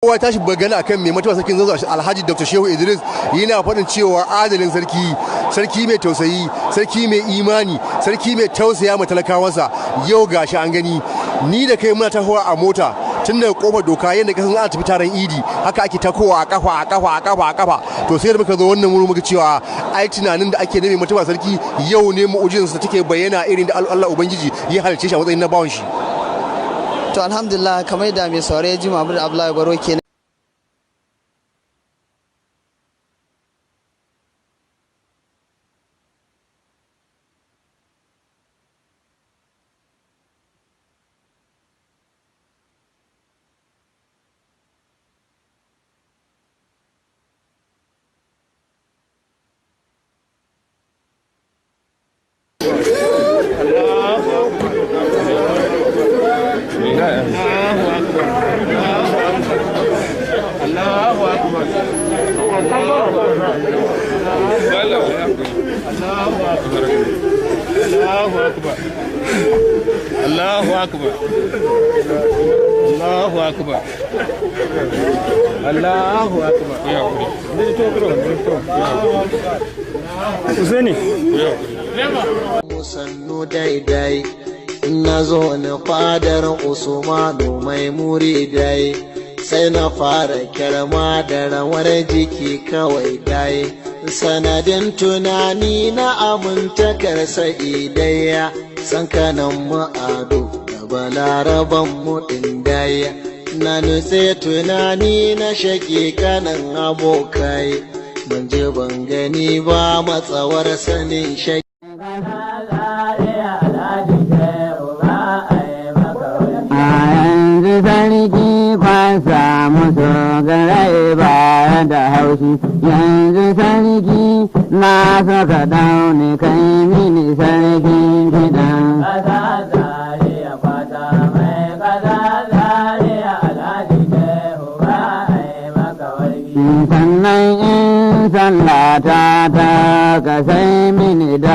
Kowa tashi bagana akan mai mutuwa sarkin Zazzau Alhaji Dr. Shehu Idris, yana faɗin cewa adalin sarki, sarki mai tausayi, sarki mai imani, sarki mai tausaya ma talakawansa. Yau gashi an gani, ni da kai muna tahowa a mota tun daga Kofar Doka, yadda kasan ana tafi taron Idi, haka ake takowa a kafa, a kafa, a kafa, a kafa. To sai da muka zo wannan wuri muka cewa ai tunanin da ake na mai mutuwa sarki yau ne mu'ujizarsa take bayyana, irin da Allah Ubangiji ya halicce shi a matsayin na bawan shi. To alhamdulillah, kamar da mai saurari ji, Mahmud Abdullahi Baro kenan. Allahu akbar. Allahu akbar. Allahu akbar. Allahu akbar. Allahu akbar. Allahu akbar. Usaini. Sannu daidai na zo na fadar Usmanu mai muridai, sai na fara kyarma da rawar jiki kawai dai, sanadin tunani na amintakar sa'idayya sankanan mu ado da Balaraban mu daya na nutse tunani na shakikanan abokai, ban je ban gani ba matsawar sanin shaki. A yanzu sarki kwasa musu garai ba da haushi, yanzu sarki na suka daune kai mini sarkin kiɗa. Sannan in sallata ta ka sai mini da